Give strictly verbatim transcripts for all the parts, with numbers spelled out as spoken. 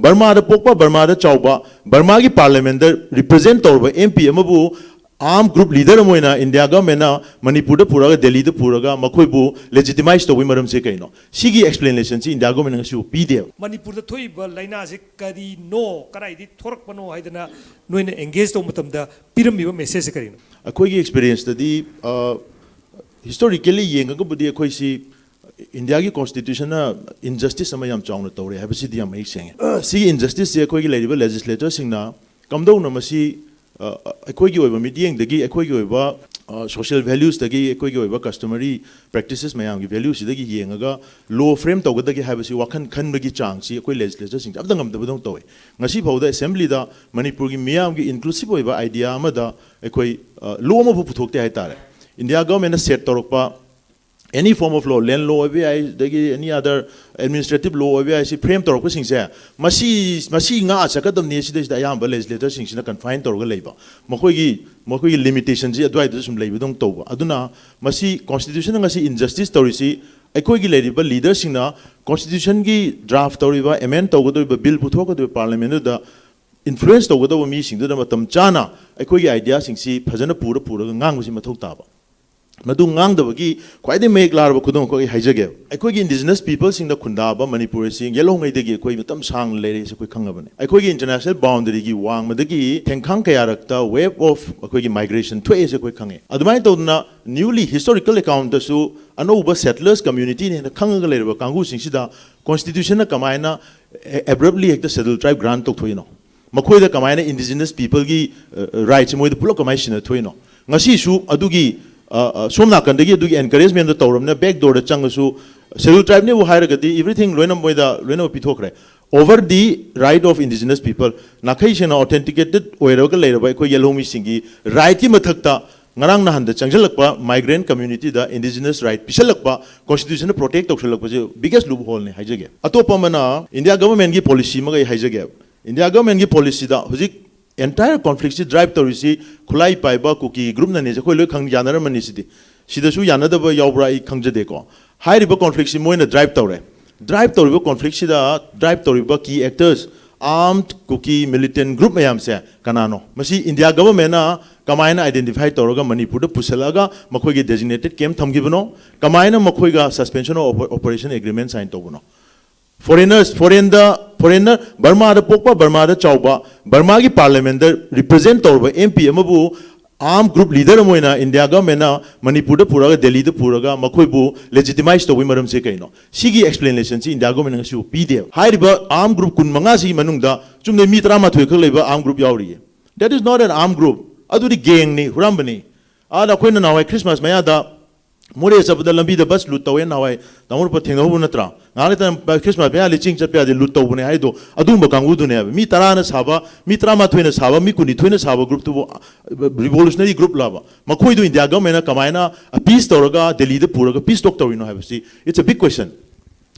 ꯕꯔꯃꯥꯗ ꯄꯣꯛꯄ, ꯕꯔꯃꯥꯗ ꯆꯥꯎꯕ, ꯕꯔꯃꯥꯒꯤ ꯄꯥꯔꯂꯤꯌꯥꯃꯦꯟꯗ ꯔꯤꯄ꯭ꯔꯖꯦꯟ ꯇꯧꯔꯕ ꯑꯦꯝ ꯄꯤ ꯑꯃꯕꯨ ꯑꯥꯔꯝ ꯒ꯭ꯔꯨꯞ ꯂꯤꯗꯔ ꯑꯃ ꯑꯣꯏꯅ ꯏꯟꯗꯤꯌꯥ ꯒꯚꯔꯟꯃꯦꯟꯅ ꯃꯅꯤꯄꯨꯔꯗ ꯄꯨꯔꯛꯑꯒ, ꯗꯦꯜꯂꯤꯗ ꯄꯨꯔꯒ ꯃꯈꯣꯏꯕꯨ ꯂꯦꯖꯤꯇꯤꯃꯥꯏꯁ ꯇꯧꯕꯒꯤ ꯃꯔꯝꯁꯦ ꯀꯩꯅꯣ? ꯁꯤꯒꯤ ꯑꯦꯛꯁꯄ꯭ꯂꯦꯅꯦꯁꯟꯁꯤ ꯏꯟꯗꯤꯌꯥ ꯒꯚꯔꯟꯃꯦꯟꯅ ꯉꯁꯤꯐꯥꯎ ꯄꯤꯗꯦꯕ꯫ ꯃꯅꯤꯄꯨꯔꯗ ꯊꯣꯛꯏꯕ ꯂꯥꯏꯅꯥꯁꯦ ꯀꯔꯤꯅꯣ, ꯀꯗꯥꯏꯗꯒꯤ ꯊꯣꯔꯛꯄꯅꯣ ꯍꯥꯏꯗꯅ ꯅꯣꯏꯅ ꯑꯦꯡꯒꯦꯖ ꯇꯧꯕ ꯃꯇꯝꯗ ꯄꯤꯔꯝꯃꯤꯕ ꯃꯦꯁꯦꯖꯁꯦ ꯀꯔꯤꯅꯣ? ꯑꯩꯈꯣꯏꯒꯤ ꯑꯦꯛꯁꯄꯤꯔꯤꯌꯦꯟꯁꯇꯗꯤ, ꯍꯤꯁꯇꯣꯔꯤꯀꯦꯜꯂꯤ ꯌꯦꯡꯉꯒꯕꯨꯗꯤ ꯑꯩꯈꯣꯏꯁꯤ ꯏꯟꯗꯤꯌꯥꯒꯤ ꯀꯣꯟꯁꯇꯤꯇ꯭ꯌꯨꯁꯟꯅ ꯏꯟꯖꯁꯇꯤꯁ ꯑꯃ ꯌꯥꯝ ꯆꯥꯎꯅ ꯇꯧꯔꯦ ꯍꯥꯏꯕꯁꯤꯗꯤ ꯌꯥꯝ ꯃꯌꯦꯛ ꯁꯦꯡꯉꯦ꯫ ꯁꯤꯒꯤ ꯏꯟꯖꯁꯇꯤꯁꯁꯦ ꯑꯩꯈꯣꯏꯒꯤ ꯂꯩꯔꯤꯕ ꯂꯦꯖꯤꯁꯂꯦꯇꯔꯁꯤꯡꯅ ꯀꯝꯗꯧꯅ ꯃꯁꯤ, ꯑ, ꯑꯩꯈꯣꯏꯒꯤ ꯑꯣꯏꯕ ꯃꯤꯠꯌꯦꯡꯗꯒꯤ, ꯑꯩꯈꯣꯏꯒꯤ ꯑꯣꯏꯕ ꯁꯣꯁꯤꯌꯦꯜ ꯚꯦꯂ꯭ꯌꯨꯁꯇꯒꯤ, ꯑꯩꯈꯣꯏꯒꯤ ꯑꯣꯏꯕ ꯀꯁꯇꯃꯔꯤ ꯄ꯭ꯔꯦꯛꯇꯤꯁꯦꯁ ꯃꯌꯥꯝꯒꯤ ꯚꯦꯂ꯭ꯌꯨꯁꯤꯗꯒꯤ ꯌꯦꯡꯉꯒ ꯂꯣ ꯐ꯭ꯔꯦꯝ ꯇꯧꯒꯗꯒꯦ ꯍꯥꯏꯕꯁꯤ ꯋꯥꯈꯜ ꯈꯟꯕꯒꯤ ꯆꯥꯡꯁꯤ ꯑꯩꯈꯣꯏ ꯂꯦꯖꯤꯁꯂꯦꯇꯔꯁꯤꯡꯁꯦ ꯑꯝꯇ ꯉꯝꯗꯕꯗꯧꯅ ꯇꯧꯋꯦ꯫ ꯉꯁꯤ ꯐꯥꯎꯗ ꯑꯦꯁꯦꯝꯕ꯭ꯂꯤꯗ ꯃꯅꯤꯄꯨꯔꯒꯤ ꯃꯤꯌꯥꯝꯒꯤ ꯏꯟꯀ꯭ꯂꯨꯁꯤꯞ ꯑꯣꯏꯕ ꯑꯥꯏꯗꯤꯌꯥ ꯑꯃꯗ ꯑꯩꯈꯣꯏ, ꯑ, ꯂꯣ ꯑꯃꯐꯥꯎ ꯄꯨꯊꯣꯛꯇꯦ ꯍꯥꯏꯇꯥꯔꯦ꯫ ꯏꯟꯗꯤꯌꯥ ꯒꯚꯔꯟꯃꯦꯟꯅ ꯁꯦꯠ ꯇꯧꯔꯛꯄ ꯑꯦꯅꯤ ꯐꯣꯔꯝ ꯑꯣꯐ ꯂꯣ, ꯂꯦꯟ ꯂꯣ ꯑꯣꯏꯕ ꯌꯥꯏ, ꯑꯗꯒꯤ ꯑꯦꯅꯤ ꯑꯗꯔ ꯑꯦꯗꯃꯤꯅꯤꯁꯇ꯭ꯔꯦꯇꯤꯚ ꯂꯣ ꯑꯣꯏꯕ ꯌꯥꯏ, ꯁꯤ ꯐ꯭ꯔꯦꯝ ꯇꯧꯔꯛꯄꯁꯤꯡꯁꯦ ꯃꯁꯤ, ꯃꯁꯤ ꯉꯥꯛꯑ ꯆꯠꯀꯗꯕꯅꯤ, ꯁꯤꯗꯩꯁꯤꯗ ꯑꯌꯥꯝꯕ ꯂꯦꯖꯤꯁꯂꯦꯇꯔꯁꯤꯡꯁꯤꯅ ꯀꯟꯐꯥꯏꯟ ꯇꯧꯔꯒ ꯂꯩꯕ, ꯃꯈꯣꯏꯒꯤ, ꯃꯈꯣꯏꯒꯤ ꯂꯤꯃꯤꯇꯦꯁꯟꯁꯤ ꯑꯗꯨꯋꯥꯏꯗ ꯁꯨꯝ ꯂꯩꯕꯗꯧꯅ ꯇꯧꯕ꯫ ꯑꯗꯨꯅ ꯃꯁꯤ ꯀꯣꯟꯁꯇꯤꯇ꯭ꯌꯨꯁꯟꯅ ꯉꯁꯤ ꯏꯟꯖꯁꯇꯤꯁ ꯇꯧꯔꯤꯁꯤ ꯑꯩꯈꯣꯏꯒꯤ ꯂꯩꯔꯤꯕ ꯂꯤꯗꯔꯁꯤꯡꯅ ꯀꯣꯟꯁꯇꯤꯇ꯭ꯌꯨꯁꯟꯒꯤ ꯗ꯭ꯔꯥꯐ ꯇꯧꯔꯤꯕ, ꯑꯦꯃꯦꯟ ꯇꯧꯒꯗꯧꯔꯤꯕ, ꯕꯤꯜ ꯄꯨꯊꯣꯛꯀꯗꯧꯔꯤꯕ ꯄꯥꯔꯂꯤꯌꯥꯃꯦꯟꯗꯨꯗ ꯏꯟꯐ꯭ꯂꯨꯌꯦꯟꯁ ꯇꯧꯒꯗꯧꯕ ꯃꯤꯁꯤꯡꯗꯨꯗ ꯃꯇꯝ ꯆꯥꯅ ꯑꯩꯈꯣꯏꯒꯤ ꯑꯥꯏꯗꯤꯌꯥꯁꯤꯡꯁꯤ ꯐꯖꯅ ꯄꯨꯔ ꯄꯨꯔꯒ ꯉꯥꯡꯕꯁꯤ ꯃꯊꯧ ꯇꯥꯕ꯫ ꯃꯗꯨ ꯉꯥꯡꯗꯕꯒꯤ ꯈ꯭ꯋꯥꯏꯗꯒꯤ ꯃꯌꯦꯛ ꯂꯥꯔꯕ ꯈꯨꯗꯝ ꯑꯃꯈꯛ ꯑꯩ ꯍꯥꯏꯖꯒꯦ꯫ ꯑꯩꯈꯣꯏꯒꯤ ꯏꯟꯗꯤꯖꯤꯅꯁ ꯄꯤꯄꯜꯁꯤꯡꯗ ꯈꯨꯟꯗꯥꯕ ꯃꯅꯤꯄꯨꯔ ꯑꯁꯤ ꯌꯦꯜꯍꯧꯉꯩꯗꯒꯤ ꯑꯩꯈꯣꯏ ꯃꯇꯝ ꯁꯥꯡꯅ ꯂꯩꯔꯛꯏꯁꯦ ꯑꯩꯈꯣꯏ ꯈꯪꯉꯕꯅꯤ꯫ ꯑꯩꯈꯣꯏꯒꯤ ꯏꯟꯇꯔꯅꯦꯁꯅꯦꯜ ꯕꯥꯎꯟꯗꯔꯤꯒꯤ ꯋꯥꯡꯃꯗꯒꯤ ꯊꯦꯡꯈꯥꯡ ꯀꯌꯥꯔꯛꯇ ꯋꯦꯕ ꯑꯣꯐ ꯑꯩꯈꯣꯏꯒꯤ ꯃꯥꯏꯒ꯭ꯔꯦꯁꯟ ꯊꯣꯛꯑꯦꯁꯦ ꯑꯩꯈꯣꯏ ꯈꯪꯉꯦ꯫ ꯑꯗꯨꯃꯥꯏꯅ ꯇꯧꯗꯅ ꯅ꯭ꯌꯨꯂꯤ ꯍꯤꯁꯇꯣꯔꯤꯀꯦꯜ ꯑꯦꯀꯥꯎꯟꯇꯁꯨ ꯑꯅꯧꯕ ꯁꯦꯇꯂꯔꯁ ꯀꯝꯃ꯭ꯌꯨꯅꯤꯇꯤꯅ ꯍꯦꯟꯅ ꯈꯪꯉꯒ ꯂꯩꯔꯕ ꯀꯥꯡꯕꯨꯁꯤꯡꯁꯤꯗ ꯀꯣꯟꯁꯇꯤꯇ꯭ꯌꯨꯁꯟꯅ ꯀꯃꯥꯏꯅ ꯑꯦꯕ꯭ꯔꯞꯂꯤ ꯍꯦꯛꯇ ꯁꯦꯗꯨꯜ ꯇ꯭ꯔꯥꯏꯕ ꯒ꯭ꯔꯥꯟ ꯇꯧꯊꯣꯛꯏꯅꯣ? ꯃꯈꯣꯏꯗ ꯀꯃꯥꯏꯅ ꯏꯟꯗꯤꯖꯤꯅꯁ ꯄꯤꯄꯜꯒꯤ ꯔꯥꯏꯠꯁꯦ ꯃꯣꯏꯗ ꯄꯨꯂꯞ ꯀꯃꯥꯏꯅ ꯁꯤꯟꯅꯊꯣꯛꯏꯅꯣ? ꯉꯁꯤꯁꯨ ꯑꯗꯨꯒꯤ, ꯑ, ꯑ, ꯁꯣꯝ ꯅꯥꯀꯟꯗꯒꯤ ꯑꯗꯨꯒꯤ ꯑꯦꯟꯀꯔꯦꯖꯃꯦꯟꯗꯣ ꯇꯧꯔꯕꯅꯤꯅ ꯕꯦꯛ ꯗꯣꯔꯗ ꯆꯪꯉꯁꯨ ꯁꯦꯗꯨꯜ ꯇ꯭ꯔꯥꯏꯕꯅꯦꯕꯨ ꯍꯥꯏꯔꯒꯗꯤ ꯏꯕ꯭ꯔꯤꯊꯤꯡ ꯂꯣꯏꯅ ꯃꯣꯏꯗ ꯂꯣꯏꯅꯃꯛ ꯄꯤꯊꯣꯛꯈ꯭ꯔꯦ꯫ Over the right of indigenous people, ꯅꯥꯈꯩ ꯁꯦꯡꯅ ꯑꯣꯊꯦꯟꯇꯤꯀꯦꯇꯦꯠ ꯑꯣꯏꯔꯒ ꯂꯩꯔꯕ ꯑꯩꯈꯣꯏ ꯌꯦꯜꯍꯧꯃꯤꯁꯤꯡꯒꯤ ꯔꯥꯏꯠꯀꯤ ꯃꯊꯛꯇ ꯉꯔꯥꯡ ꯅꯍꯥꯟꯗ ꯆꯪꯁꯤꯜꯂꯛꯄ ꯃꯥꯏꯒ꯭ꯔꯦꯟ ꯀꯝꯃ꯭ꯌꯨꯅꯤꯇꯤꯗ ꯏꯟꯗꯤꯖꯤꯅꯁ ꯔꯥꯏꯠ ꯄꯤꯁꯜꯂꯛꯄ ꯀꯣꯟꯁꯇꯤꯇ꯭ꯌꯨꯁꯟꯅ ꯄ꯭ꯔꯣꯇꯦꯛ ꯇꯧꯁꯜꯂꯛꯄꯁꯦ ꯕꯤꯒꯦꯁ ꯂꯨꯞ ꯍꯣꯜꯅꯦ ꯍꯥꯏꯖꯒꯦ꯫ ꯑꯇꯣꯞꯄ ꯑꯃꯅ ꯏꯟꯗꯤꯌꯥ ꯒꯚꯔꯟꯃꯦꯟꯠꯀꯤ ꯄꯣꯂꯤꯁꯤ ꯑꯃꯒ ꯑꯩ ꯍꯥꯏꯖꯒꯦꯕ꯫ ꯏꯟꯗꯤꯌꯥ ꯒꯚꯔꯟꯃꯦꯟꯠꯀꯤ ꯄꯣꯂꯤꯁꯤꯗ ꯍꯧꯖꯤꯛ ꯑꯦꯟꯇꯥꯌꯔ ꯀꯣꯟꯐ꯭ꯂꯤꯛꯁꯤ ꯗ꯭ꯔꯥꯏꯚ ꯇꯧꯔꯤꯁꯤ ꯈꯨꯠꯂꯥꯏ ꯄꯥꯏꯕ ꯀꯨꯀꯤ ꯒ꯭ꯔꯨꯞꯅꯅꯦꯁꯦ ꯑꯩꯈꯣꯏ ꯂꯣꯏ ꯈꯪ ꯌꯥꯅꯔꯝꯃꯅꯤ꯫ ꯁꯤꯗꯤ, ꯁꯤꯗꯁꯨ ꯌꯥꯅꯗꯕ ꯌꯥꯎꯕ꯭ꯔꯥ ꯑꯩ ꯈꯪꯖꯗꯦꯀꯣ꯫ ꯍꯥꯏꯔꯤꯕ ꯀꯣꯟꯐ꯭ꯂꯤꯛꯁꯤ ꯃꯣꯏꯅ ꯗ꯭ꯔꯥꯏꯚ ꯇꯧꯔꯦ꯫ ꯗ꯭ꯔꯥꯏꯚ ꯇꯧꯔꯤꯕ ꯀꯣꯟꯐ꯭ꯂꯤꯛꯁꯤꯗ ꯗ꯭ꯔꯥꯏꯚ ꯇꯧꯔꯤꯕ ꯀꯤ ꯑꯦꯛꯇꯔꯁ, ꯑꯥꯔꯝ ꯀꯨꯀꯤ ꯃꯤꯂꯤꯇꯦꯟ ꯒ꯭ꯔꯨꯞ ꯃꯌꯥꯝꯁꯦ ꯀꯅꯥꯅꯣ? ꯃꯁꯤ ꯏꯟꯗꯤꯌꯥ ꯒꯚꯔꯟꯃꯦꯟꯅ ꯀꯃꯥꯏꯅ ꯑꯥꯏꯗꯦꯟꯇꯤꯐꯥꯏ ꯇꯧꯔꯒ ꯃꯅꯤꯄꯨꯔꯗ ꯄꯨꯁꯤꯜꯂꯛꯑꯒ ꯃꯈꯣꯏꯒꯤ ꯗꯦꯖꯤꯒꯅꯦꯇꯦꯗ ꯀꯦꯝꯞ ꯊꯝꯈꯤꯕꯅꯣ? ꯀꯃꯥꯏꯅ ꯃꯈꯣꯏꯒ suspension of operation agreement sign ꯇꯧꯕꯅꯣ? ꯐꯣꯔꯦꯅꯔꯁ, ꯐꯣꯔꯦꯟꯗ, ꯐꯣꯔꯦꯟꯅꯔ, ꯕꯔꯃꯥꯗ ꯄꯣꯛꯄ, ꯕꯔꯃꯥꯗ ꯆꯥꯎꯕ, ꯕꯔꯃꯥꯒꯤ ꯄꯥꯔꯂꯤꯌꯥꯃꯦꯟꯗ ꯔꯤꯄ꯭ꯔꯖꯦꯟ ꯇꯧꯔꯕ ꯑꯦꯝ ꯄꯤ ꯑꯃꯕꯨ ꯑꯥꯔꯝ ꯒ꯭ꯔꯨꯞ ꯂꯤꯗꯔ ꯑꯃ ꯑꯣꯏꯅ ꯏꯟꯗꯤꯌꯥ ꯒꯚꯔꯟꯃꯦꯟꯅ ꯃꯅꯤꯄꯨꯔꯗ ꯄꯨꯔꯛꯑꯒ, ꯗꯦꯜꯂꯤꯗ ꯄꯨꯔꯒ ꯃꯈꯣꯏꯕꯨ ꯂꯦꯖꯤꯇꯤꯃꯥꯏꯁ ꯇꯧꯕꯒꯤ ꯃꯔꯝꯁꯦ ꯀꯩꯅꯣ? ꯁꯤꯒꯤ ꯑꯦꯛꯁꯄ꯭ꯂꯦꯅꯦꯁꯟꯁꯤ ꯏꯟꯗꯤꯌꯥ ꯒꯚꯔꯟꯃꯦꯟꯅ ꯉꯁꯤꯐꯥꯎ ꯄꯤꯗꯦꯕ꯫ ꯍꯥꯏꯔꯤꯕ ꯑꯥꯔꯝ ꯒ꯭ꯔꯨꯞ ꯀꯨꯟ ꯃꯉꯥꯁꯤꯒꯤ ꯃꯅꯨꯡꯗ ꯆꯨꯝꯅ ꯃꯤ ꯇꯔꯥꯃꯥꯊꯣꯏ ꯈꯛ ꯂꯩꯕ ꯑꯥꯔꯝ ꯒ꯭ꯔꯨꯞ ꯌꯥꯎꯔꯤꯌꯦ꯫ That is not an armed group. ꯑꯗꯨꯗꯤ ꯒꯦꯡꯅꯤ, ꯍꯨꯔꯥꯟꯕꯅꯤ꯫ ꯑꯥꯗ ꯑꯩꯈꯣꯏꯅ ꯅꯍꯥꯟꯋꯥꯏ ꯈ꯭ꯔꯤꯁꯃꯥꯁ ꯃꯌꯥꯗ ꯃꯣꯔꯦ ꯆꯠꯄꯗ ꯂꯝꯕꯤꯗ ꯕꯁ ꯂꯨꯠ ꯇꯧꯋꯦ ꯅꯍꯥꯟꯋꯥꯏ, ꯇꯥꯃꯣ ꯔꯨꯄ ꯊꯦꯡꯅꯍꯧꯕ ꯅꯠꯇ꯭ꯔꯥ? ꯉꯥꯏꯍꯥꯛ ꯂꯩꯇꯅ ꯈ꯭ꯔꯤꯁꯃꯥꯁ ꯃꯌꯥꯗꯤ ꯆꯤꯡ ꯆꯠꯄ ꯌꯥꯗꯦ, ꯂꯨꯠ ꯇꯧꯕꯅꯦ ꯍꯥꯏꯗꯣ ꯑꯗꯨꯒꯨꯝꯕ ꯀꯥꯡꯕꯨꯗꯨꯅꯦꯕ꯫ ꯃꯤ ꯇꯔꯥꯅ ꯁꯥꯕ, ꯃꯤ ꯇꯔꯥꯃꯥꯊꯣꯏꯅ ꯁꯥꯕ, ꯃꯤ ꯀꯨꯟꯅꯤꯊꯣꯏꯅ ꯁꯥꯕ ꯒ꯭ꯔꯨꯞꯇꯨꯕꯨ ꯔꯤꯚꯣꯂꯨꯁꯅꯔꯤ ꯒ꯭ꯔꯨꯞꯂꯕ? ꯃꯈꯣꯏꯗꯨ ꯏꯟꯗꯤꯌꯥ ꯒꯚꯔꯟꯃꯦꯟꯅ ꯀꯃꯥꯏꯅ ꯑꯄꯤꯁ ꯇꯧꯔꯒ ꯗꯦꯜꯂꯤꯗ ꯄꯨꯔꯒ ꯄꯤꯁ ꯇꯣꯛ ꯇꯧꯔꯤꯅꯣ ꯍꯥꯏꯕꯁꯤ, it's a big question.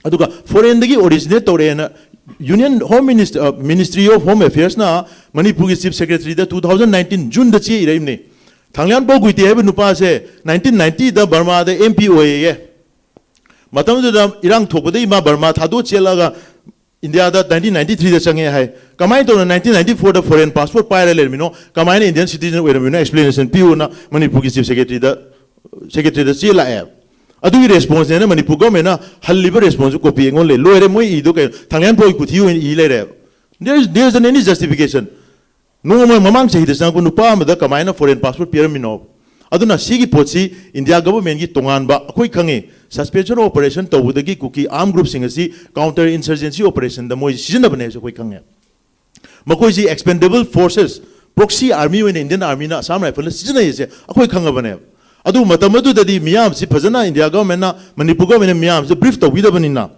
ꯑꯗꯨꯒ ꯐꯣꯔꯦꯟꯗꯒꯤ ꯑꯣꯔꯤꯖꯤꯅꯦꯠ ꯇꯧꯔꯛꯑꯦꯅ union home ministry of home ꯑꯦꯐꯤꯌꯔꯁꯅ ꯃꯅꯤꯄꯨꯔꯒꯤ ꯆꯤꯐ ꯁꯦꯀ꯭ꯔꯦꯇꯔꯤꯗ ꯇꯨ ꯊꯥꯎꯖꯟ ꯅꯥꯏꯟꯇꯤꯟ ꯖꯨꯟꯗ ꯆꯦ ꯏꯔꯛꯏꯕꯅꯤ꯫ ꯊꯥꯡꯂꯤꯌꯥꯟꯄꯧ ꯒꯨꯏꯇꯦ ꯍꯥꯏꯕ ꯅꯨꯄꯥꯁꯦ ꯅꯥꯏꯟꯇꯤꯟ ꯅꯥꯏꯟꯇꯤꯗ ꯕꯔꯃꯥꯗ ꯑꯦꯝ ꯄꯤ ꯑꯣꯏꯌꯦ꯫ ꯃꯇꯝꯗꯨꯗ ꯏꯔꯥꯡ ꯊꯣꯛꯄꯗꯒꯤ ꯃꯥ ꯕꯔꯃꯥ ꯊꯥꯗꯣꯛ ꯆꯦꯜꯂꯒ ꯏꯟꯗꯤꯌꯥꯗ ꯅꯥꯏꯟꯇꯤꯟ ꯅꯥꯏꯟꯇꯤ ꯊ꯭ꯔꯤꯗ ꯆꯪꯉꯦ ꯍꯥꯏ꯫ ꯀꯃꯥꯏꯅ ꯇꯧꯅ ꯅꯥꯏꯟꯇꯤꯟ ꯅꯥꯏꯟꯇꯤ ꯐꯣꯔꯗ ꯐꯣꯔꯦꯟ ꯄꯥꯁꯄꯣꯔꯠ ꯄꯥꯏꯔ ꯂꯩꯔꯝꯃꯤꯅꯣ? ꯀꯃꯥꯏꯅ ꯏꯟꯗꯤꯌꯟ ꯁꯤꯇꯤꯖꯟ ꯑꯣꯏꯔꯝꯃꯤꯅꯣ? ꯑꯦꯛꯁꯄ꯭ꯂꯦꯅꯦꯁꯟ ꯄꯤꯌꯨꯅ ꯃꯅꯤꯄꯨꯔꯒꯤ ꯆꯤꯐ ꯁꯦꯀ꯭ꯔꯦꯇꯔꯤꯗ, ꯁꯦꯀ꯭ꯔꯦꯇꯔꯤꯗ ꯆꯦ ꯂꯥꯛꯑꯦ꯫ ꯑꯗꯨꯒꯤ ꯔꯦꯁꯄꯣꯟꯁꯅꯦꯅ ꯃꯅꯤꯄꯨꯔ ꯒꯚꯔꯟꯃꯦꯟꯅ ꯍꯜꯂꯤꯕ ꯔꯦꯁꯄꯣꯟꯁꯁꯨ ꯀꯣꯄꯤ ꯑꯩꯉꯣꯟꯗ ꯂꯩ꯫ ꯂꯣꯏꯔꯦ, ꯃꯣꯏ ꯏꯗꯣ ꯀꯩꯅꯣ? ꯊꯥꯡꯂꯤꯌꯥꯟꯄꯧꯒꯤ ꯈꯨꯊꯤ ꯑꯣꯏꯅ ꯏ ꯂꯩꯔꯦꯕ꯫ There is, there isn't any justification. ꯅꯣꯡꯃ ꯃꯃꯥꯡ ꯆꯍꯤꯗ ꯆꯪꯉꯛꯄ ꯅꯨꯄꯥ ꯑꯃꯗ ꯀꯃꯥꯏꯅ ꯐꯣꯔꯦꯟ ꯄꯥꯁꯄꯣꯔꯠ ꯄꯤꯔꯝꯃꯤꯅꯣ? ꯑꯗꯨꯅ ꯁꯤꯒꯤ ꯄꯣꯠꯁꯤ ꯏꯟꯗꯤꯌꯥ ꯒꯚꯔꯟꯃꯦꯟꯒꯤ ꯇꯣꯉꯥꯟꯕ, ꯑꯩꯈꯣꯏ ꯈꯪꯉꯤ, ꯁꯁꯄꯦꯟꯁꯟ ꯑꯣꯐ ꯑꯣꯄꯔꯦꯁꯟ ꯇꯧꯕꯗꯒꯤ ꯀꯨꯀꯤ ꯑꯥꯔꯝ ꯒ꯭ꯔꯨꯞꯁꯤꯡ ꯑꯁꯤ ꯀꯥꯎꯟꯇꯔ ꯏꯟꯁꯔꯖꯦꯟꯁꯤ ꯑꯣꯄꯔꯦꯁꯟꯗ ꯃꯣꯏ ꯁꯤꯖꯤꯟꯅꯕꯅꯦ ꯍꯥꯏꯁꯨ ꯑꯩꯈꯣꯏ ꯈꯪꯉꯦ꯫ ꯃꯈꯣꯏꯁꯤ ꯑꯦꯛꯁꯄꯦꯟꯗꯦꯕꯜ ꯐꯣꯔꯁꯦꯁ, ꯄ꯭ꯔꯣꯛꯁꯤ ꯑꯥꯔꯃꯤ ꯑꯣꯏꯅ ꯏꯟꯗꯤꯌꯟ ꯑꯥꯔꯃꯤꯅ ꯑꯁꯥꯝ ꯔꯥꯏꯐꯜꯅ ꯁꯤꯖꯤꯟꯅꯩꯁꯦ ꯑꯩꯈꯣꯏ ꯈꯪꯉꯕꯅꯦꯕ꯫ ꯑꯗꯨ ꯃꯇꯝ ꯑꯗꯨꯗꯗꯤ ꯃꯤꯌꯥꯝꯁꯤ ꯐꯖꯅ ꯏꯟꯗꯤꯌꯥ ꯒꯚꯔꯟꯃꯦꯟꯅ, ꯃꯅꯤꯄꯨꯔ ꯒꯚꯔꯟꯃꯦꯟꯅ ꯃꯤꯌꯥꯝꯁꯦ ꯕ꯭ꯔꯤꯐ ꯇꯧꯕꯤꯗꯕꯅꯤꯅ꯫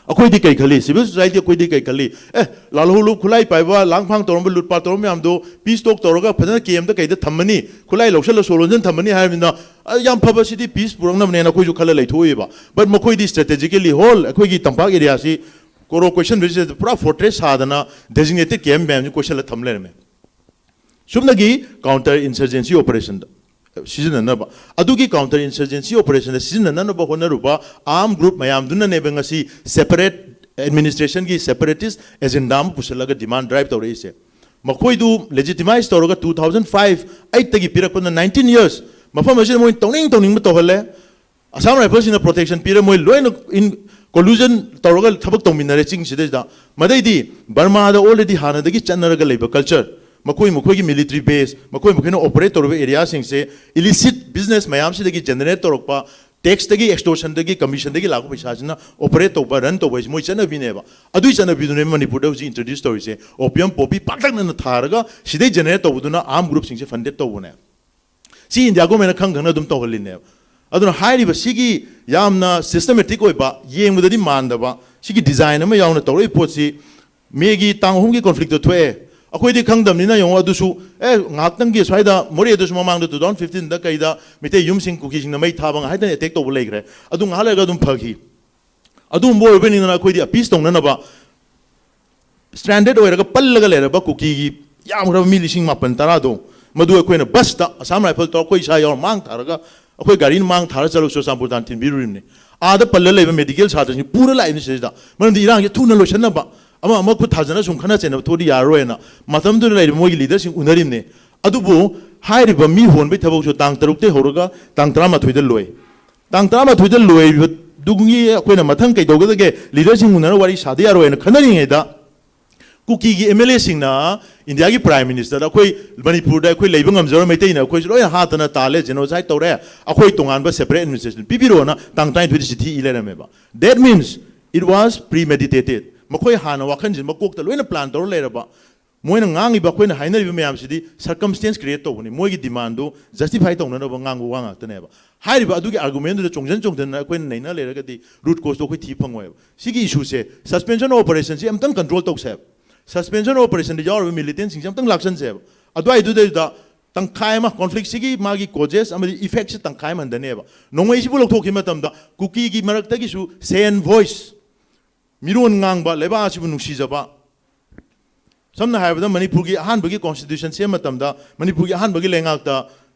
ꯑꯩꯈꯣꯏꯗꯤ ꯀꯩ ꯈꯜꯂꯤ? ꯁꯤꯚꯤꯜ ꯁꯣꯁꯥꯏꯇꯤ ꯑꯩꯈꯣꯏꯗꯤ ꯀꯩ ꯈꯜꯂꯤ? ꯑꯦ, ꯂꯥꯜꯍꯧꯂꯨꯞ ꯈꯨꯠꯂꯥꯏ ꯄꯥꯏꯕ, ꯂꯥꯡꯐꯥꯡ ꯇꯧꯔꯝꯕ, ꯂꯨꯠꯄꯥꯠ ꯇꯧꯔꯝꯕ ꯃꯌꯥꯝꯗꯣ ꯄꯤꯁ ꯇꯣꯛ ꯇꯧꯔꯒ ꯐꯖꯅ ꯀꯦꯝꯗ ꯀꯩꯗ ꯊꯝꯃꯅꯤ, ꯈꯨꯠꯂꯥꯏ ꯂꯧꯁꯜꯂ ꯁꯣ ꯂꯣꯟꯁꯤꯟ ꯊꯝꯃꯅꯤ ꯍꯥꯏꯔꯕꯅꯤꯅ, ꯑ, ꯌꯥꯝ ꯐꯕ, ꯁꯤꯗꯤ ꯄꯤꯁ ꯄꯨꯔꯛꯅꯕꯅꯦꯅ ꯑꯩꯈꯣꯏꯁꯨ ꯈꯜꯂ ꯂꯩꯊꯣꯛꯏꯕ꯫ But ꯃꯈꯣꯏꯗꯤ ꯁ꯭ꯇ꯭ꯔꯦꯇꯦꯖꯤꯀꯦꯂꯤ ꯍꯣꯜ ꯑꯩꯈꯣꯏꯒꯤ ꯇꯝꯄꯥꯛ ꯑꯦꯔꯤꯌꯥꯁꯤ ꯀꯣꯔꯣ ꯀꯣꯏꯁꯟꯕꯁꯤꯗ ꯄꯨꯔꯥ ꯐꯣꯔꯇ꯭ꯔꯦꯁ ꯁꯥꯗꯅ ꯗꯦꯖꯤꯒꯅꯦꯇꯦꯗ ꯀꯦꯝ ꯃꯌꯥꯝꯁꯤ ꯀꯣꯏꯁꯜꯂ ꯊꯝ ꯂꯩꯔꯝꯃꯦ꯫ ꯁꯨꯞꯅꯒꯤ ꯀꯥꯎꯟꯇꯔ ꯏꯟꯁꯔꯖꯦꯟꯁꯤ ꯑꯣꯄꯔꯦꯁꯟꯗ꯫ ꯁꯤꯖꯤꯟꯅꯅꯕ, ꯑꯗꯨꯒꯤ counter insurgency operationꯗ ꯁꯤꯖꯤꯟꯅꯅꯕ ꯍꯣꯠꯅꯔꯨꯕ arm group ꯃꯌꯥꯝꯗꯨꯅꯅꯦꯕ ꯉꯁꯤ separate administrationꯒꯤ separatist agenda ꯑꯃ ꯄꯨꯁꯜꯂꯒ demand drive ꯇꯧꯔꯛꯏꯁꯦ꯫ ꯃꯈꯣꯏꯗꯨ legitimize ꯇꯧꯔꯒ two thousand five eightꯇꯒꯤ ꯄꯤꯔꯛꯄꯅ nineteen years ꯃꯐꯝ ꯑꯁꯤꯗ ꯃꯣꯏ ꯇꯧꯅꯤꯡ ꯇꯧꯅꯤꯡꯕ ꯇꯧꯍꯜꯂꯦ꯫ Assam Riflesꯁꯤꯡꯅ protection ꯄꯤꯔꯦ, ꯃꯣꯏ ꯂꯣꯏꯅ in collusion ꯇꯧꯔꯒ ꯊꯕꯛ ꯇꯧꯃꯤꯟꯅꯔꯦ ꯆꯤꯡꯁꯤꯗꯩꯗ꯫ ꯃꯗꯩꯗꯤ ꯕꯔꯃꯥꯗ already ꯍꯥꯟꯅꯗꯒꯤ ꯆꯠꯅꯔꯒ ꯂꯩꯕ culture, ꯃꯈꯣꯏ ꯃꯈꯣꯏꯒꯤ military base, ꯃꯈꯣꯏ ꯃꯈꯣꯏꯅ operate ꯇꯧꯔꯤꯕ areaꯁꯤꯡꯁꯦ illicit business ꯃꯌꯥꯝꯁꯤꯗꯒꯤ generate ꯇꯧꯔꯛꯄ taxꯇꯒꯤ, extortionꯗꯒꯤ, commissionꯗꯒꯤ ꯂꯥꯛꯄ ꯄꯩꯁꯥꯁꯤꯅ operate ꯇꯧꯕ, run ꯇꯧꯕ ꯍꯥꯏꯁꯦ ꯃꯣꯏ ꯆꯠꯅꯕꯤꯅꯦꯕ꯫ ꯑꯗꯨꯒꯤ ꯆꯠꯅꯕꯤꯗꯨꯅꯦ ꯃꯅꯤꯄꯨꯔꯗ ꯍꯧꯖꯤꯛ introduce ꯇꯧꯔꯤꯁꯦ, opium poppy ꯄꯥꯛꯇꯛꯅꯅ ꯊꯥꯔꯒ ꯁꯤꯗꯩ generate ꯇꯧꯕꯗꯨꯅ arm groupꯁꯤꯡꯁꯦ funded ꯇꯧꯕꯅꯦ꯫ ꯁꯤ India governmentꯅ ꯈꯪ ꯈꯪꯅ ꯑꯗꯨꯝ ꯇꯧꯍꯜꯂꯤꯅꯦꯕ꯫ ꯑꯗꯨꯅ ꯍꯥꯏꯔꯤꯕ ꯁꯤꯒꯤ ꯌꯥꯝꯅ systematic ꯑꯣꯏꯕ, ꯌꯦꯡꯕꯗꯗꯤ ꯃꯥꯟꯗꯕ, ꯁꯤꯒꯤ design ꯑꯃ ꯌꯥꯎꯅ ꯇꯧꯔꯛꯏ ꯄꯣꯠꯁꯤ ꯃꯦꯒꯤ ꯇꯥꯡ ꯑꯍꯨꯝꯒꯤ conflictꯇ ꯊꯣꯛꯑꯦ꯫ ꯑꯩꯈꯣꯏꯗꯤ ꯈꯪꯗꯕꯅꯤꯅ ꯌꯦꯡꯉꯣ, ꯑꯗꯨꯁꯨ ꯑꯦ ꯉꯥꯏꯍꯥꯛꯇꯪꯒꯤ ꯁ꯭ꯋꯥꯏꯗ ꯃꯣꯔꯦꯗꯁꯨ ꯃꯃꯥꯡꯗ two thousand fifteenꯗ ꯀꯩꯗ ꯃꯤꯇꯩ ꯌꯨꯝꯁꯤꯡ ꯀꯨꯀꯤꯁꯤꯡꯅ ꯃꯩ ꯊꯥꯕ ꯉꯥꯏꯍꯥꯛꯇꯪ attack ꯇꯧꯕ ꯂꯩꯈ꯭ꯔꯦ꯫ ꯑꯗꯨ ꯉꯥꯏꯍꯥꯛ ꯂꯩꯔꯒ ꯑꯗꯨꯝ ꯐꯈꯤ꯫ ꯑꯗꯨꯒꯨꯝꯕ ꯑꯣꯏꯕꯅꯤꯅ ꯑꯩꯈꯣꯏꯗꯤ appease ꯇꯧꯅꯅꯕ stranded ꯑꯣꯏꯔꯒ ꯄꯜꯂꯒ ꯂꯩꯔꯕ ꯀꯨꯀꯤꯒꯤ ꯌꯥꯝꯈ꯭ꯔꯕ ꯃꯤ ꯂꯤꯁꯤꯡ ꯃꯥꯄꯟ ꯇꯔꯥꯗꯣ, ꯃꯗꯨ ꯑꯩꯈꯣꯏꯅ busꯇ Assam Rifles ꯇꯧꯔ ꯑꯩꯈꯣꯏ ꯏꯁꯥ ꯌꯥꯎꯔ ꯃꯥꯡ ꯊꯥꯔꯒ, ꯑꯩꯈꯣꯏ ꯒꯥꯔꯤꯅ ꯃꯥꯡ ꯊꯥꯔ ꯆꯠꯂꯒ ꯆꯨꯔꯆꯥꯟꯄꯨꯔ ꯇꯥꯟꯅ ꯊꯤꯟꯕꯤꯔꯨꯔꯤꯕꯅꯤ꯫ ꯑꯥꯗ ꯄꯜꯂ ꯂꯩꯕ medical ꯁꯥꯇ꯭ꯔꯁꯤꯡ ꯄꯨꯔ ꯂꯥꯛꯏꯕꯅꯤ ꯁꯤꯗꯩꯗ꯫ ꯃꯔꯝꯗꯤ ꯏꯔꯥꯡꯁꯦ ꯊꯨꯅ ꯂꯣꯏꯁꯤꯟꯅꯕ, ꯑꯃ ꯑꯃ ꯈꯨꯠ ꯊꯥꯖꯅ ꯁꯨꯝ ꯈꯠꯅ ꯆꯩꯅꯕ ꯊꯣꯛꯑꯗꯤ ꯌꯥꯔꯔꯣꯏꯅ ꯃꯇꯝꯗꯨꯗ ꯂꯩꯔꯤꯕ ꯃꯣꯏꯒꯤ leaderꯁꯤꯡ ꯎꯅꯔꯤꯕꯅꯤ꯫ ꯑꯗꯨꯕꯨ ꯍꯥꯏꯔꯤꯕ ꯃꯤ ꯍꯣꯟꯕꯒꯤ ꯊꯕꯛꯁꯨ ꯇꯥꯡ ꯇꯔꯨꯛꯇꯩ ꯍꯧꯔꯒ ꯇꯥꯡ ꯇꯔꯥꯃꯥꯊꯣꯏꯗ ꯂꯣꯏ꯫ ꯇꯥꯡ ꯇꯔꯥꯃꯥꯊꯣꯏꯗ ꯂꯣꯏꯔꯤꯕꯗꯨꯒꯤ ꯑꯩꯈꯣꯏꯅ ꯃꯊꯪ ꯀꯩꯗꯧꯒꯗꯒꯦ, leaderꯁꯤꯡ ꯎꯅꯔ ꯋꯥꯔꯤ ꯁꯥꯗ ꯌꯥꯔꯣꯏꯅ ꯈꯟꯅꯔꯤꯉꯩꯗ, ꯀꯨꯀꯤꯒꯤ MLAꯁꯤꯡꯅ Indiaꯒꯤ Prime Ministerꯗ, "ꯑꯩꯈꯣꯏ ꯃꯅꯤꯄꯨꯔꯗ ꯑꯩꯈꯣꯏ ꯂꯩꯕ ꯉꯝꯖꯔꯣꯏ, ꯃꯩꯇꯩꯅ ꯑꯩꯈꯣꯏꯁꯨ ꯂꯣꯏꯅ ꯍꯥꯠꯇꯅ ꯇꯥꯜꯂꯦ, genocide ꯇꯧꯔꯦ, ꯑꯩꯈꯣꯏ ꯇꯣꯉꯥꯟꯕ separate administration ꯄꯤꯕꯤꯔꯣꯅ" ꯇꯥꯡ ꯇꯔꯥꯅꯤꯊꯣꯏꯗ ꯆꯤꯊꯤ ꯏ ꯂꯩꯔꯝꯃꯦꯕ꯫ That means it was premeditated. ꯃꯈꯣꯏ ꯍꯥꯟꯅ ꯋꯥꯈꯜꯁꯤ ꯃꯀꯣꯛꯇ ꯂꯣꯏꯅ plan ꯇꯧꯔ ꯂꯩꯔꯕ꯫ ꯃꯣꯏꯅ ꯉꯥꯡꯉꯤꯕ, ꯑꯩꯈꯣꯏꯅ ꯍꯥꯏꯅꯔꯤꯕ ꯃꯌꯥꯝꯁꯤꯗꯤ circumstance create ꯇꯧꯕꯅꯤ꯫ ꯃꯣꯏꯒꯤ demandꯗꯨ justify ꯇꯧꯅꯅꯕ ꯉꯥꯡꯕ ꯋꯥ ꯉꯥꯛꯇꯅꯦꯕ꯫ ꯍꯥꯏꯔꯤꯕ ꯑꯗꯨꯒꯤ argumentꯗꯨꯗ ꯆꯣꯡꯁꯤꯟ ꯆꯣꯡꯁꯤꯟꯗꯅ ꯑꯩꯈꯣꯏꯅ ꯅꯩꯅ ꯂꯩꯔꯒꯗꯤ root causeꯇꯣ ꯑꯩꯈꯣꯏ ꯊꯤ ꯐꯪꯉꯣꯏꯕ꯫ ꯁꯤꯒꯤ issueꯁꯦ, suspension of operationꯁꯦ ꯑꯝꯇꯪ control ꯇꯧꯁꯦꯕ꯫ Suspension of operationꯗ ꯌꯥꯎꯔꯤꯕ militantꯁꯤꯡꯁꯦ ꯑꯝꯇꯪ ꯂꯥꯛꯁꯟꯁꯦꯕ꯫ ꯑꯗꯨꯋꯥꯏꯗꯨꯗꯩꯗꯨꯗ ꯇꯪꯈꯥꯏ ꯑꯃ, conflictꯁꯤꯒꯤ ꯃꯥꯒꯤ causes ꯑꯃꯗꯤ effectꯁꯦ ꯇꯪꯈꯥꯏ ꯑꯃ ꯍꯟꯊꯅꯦꯕ꯫ ꯅꯣꯡꯃꯩꯁꯤꯕꯨ ꯂꯧꯊꯣꯛꯈꯤꯕ ꯃꯇꯝꯗ ꯀꯨꯀꯤꯒꯤ ꯃꯔꯛꯇꯒꯤꯁꯨ sane voice, ꯃꯤꯔꯣꯟ ꯉꯥꯡꯕ, ꯂꯩꯕꯥꯛ ꯑꯁꯤꯕꯨ ꯅꯨꯡꯁꯤꯖꯕ, ꯁꯝꯅ ꯍꯥꯏꯔꯕꯗ ꯃꯅꯤꯄꯨꯔꯒꯤ ꯑꯍꯥꯟꯕꯒꯤ constitution ꯁꯦꯝꯕ ꯃꯇꯝꯗ ꯃꯅꯤꯄꯨꯔꯒꯤ ꯑꯍꯥꯟꯕꯒꯤ ꯂꯩꯉꯥꯛꯇ